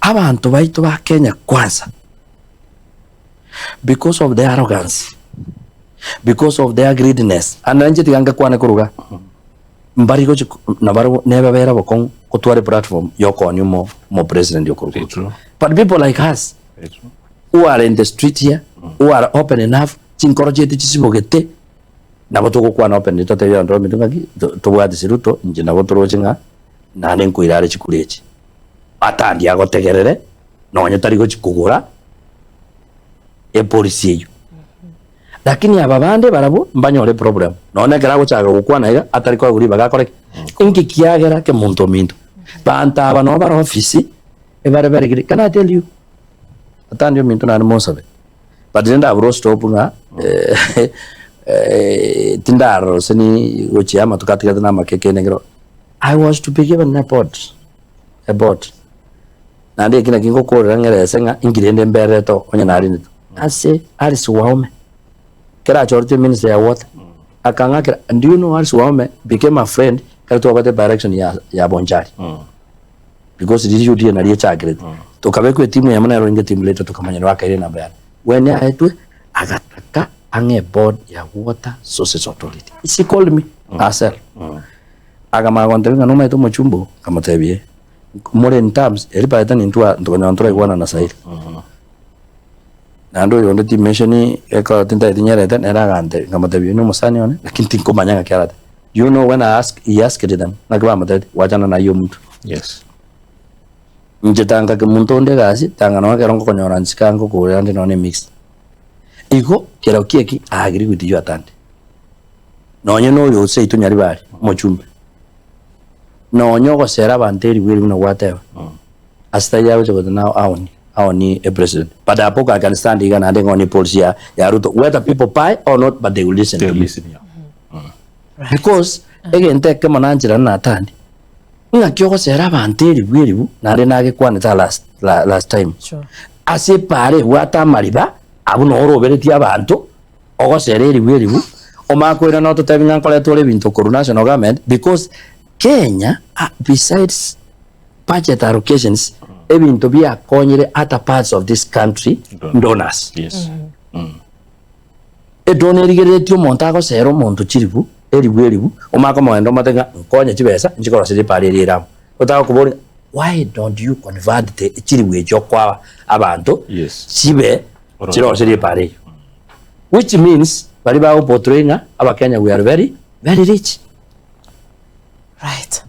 Abanto baito ba Kenya kwanza because of their arrogance, because of their greediness, and inche tiga ngekwane korwa igaa, mbari gochi nabarobwo nebabere abakong'u gotwara eplatform ya okoonia omo omopresident okorwa Very true. But people like us Very true. who are in the street here, who are open enough, chinkoro chiaito chisibogete, nabo togokwana openly totebie abanto baminto ng'aki to- tobwatisi Ruto, inche nabo toroche ng'a naende nkoira are chikura echi. Atandi agotegerere nonye tari gochi kogora epolicy eyio. Lakini aba bande barabwo mbanyore eproblem nonye ekero agochaka gokwana iga atari koegwa ribaga akore ki? Inki kiagera kemonto ominto? Banto aba nabo bare ofisi ebare beregire can I tell you atandi ominto naende monsabe but rende abure ostop ng'a tindarora gose ni gochia amatuko atigarete namake kende nkero I was to be given a board a board naende eki naki ngokorera ng'erese ng'a inki rende mbererete oo onye narindete ase Alice Wahome ekero achoretwe minister ya water akang'akera and do you know Alice Wahome became a friend ekero twabwate by election ya ya Bonchari because riria UDA nario echakerete tokabekwa etimu eyemo nero orenge team leader tokamanya nibakaire enamba yane when aetwe agataka ang'e eboard ya water sources authority she called me herself Akamanya gontebia ng'a nomaete omochumba oo, nkamotebia ee. More in terms, eri by then intwe ntokonyora ntoraigwana na Sairi. Naende oyonde timesheni ekero tintageti nyerete, nere agantebia, nkamotebia oyio nomosani one, lakini tinkomanya ng'aki arate. Do you know when I ask, he asked them, ng'aki bamotebetie, wachana na ayio omonto. Yes. Inche tanga kemonto onde egasi, tanga nonya ekero ngokonyora nsika ngokoorera nde nonya na emix. Igo, kerokio eki, I agree with you Atandi. Nonye noyo seito Nyaribari, omochumbe, nonye ogosera abanto eribu eri buna gwateba, ase tari agocha goeta nao aoni, aoni a president. But hapo I can stand iga naende ng'onie policy ya, ya Ruto whether people buy or not but they will listen They to me. listen, yeah. Because egento ekemo nancherana na Atandi, ng'aki ogosera abanto eribu eribu naende nagekwanete last, la, last time. Sure. Ase epaara ebwate amariba, abwo noo oroberetie abanto, Ogosera eribu eribu, omanye koirana ototebi ng'a nkoreta ore ebinto korwa national government because Kenya besides budget allocations ebinto biakonyire other parts of this country donors. Yes. Edona erigereretie omonto agosera omonto chiribu eribu eribu omanye komogenda omotebi ng'a nkonye chibesa nchi koroseria epara eria ere amo. Otagokoboria why don't you convert the chiribu echio okoa abanto Yes. chibe chiroserie epara eyio. Which means baria bago portray ng'a abakenya we are very very rich. Right.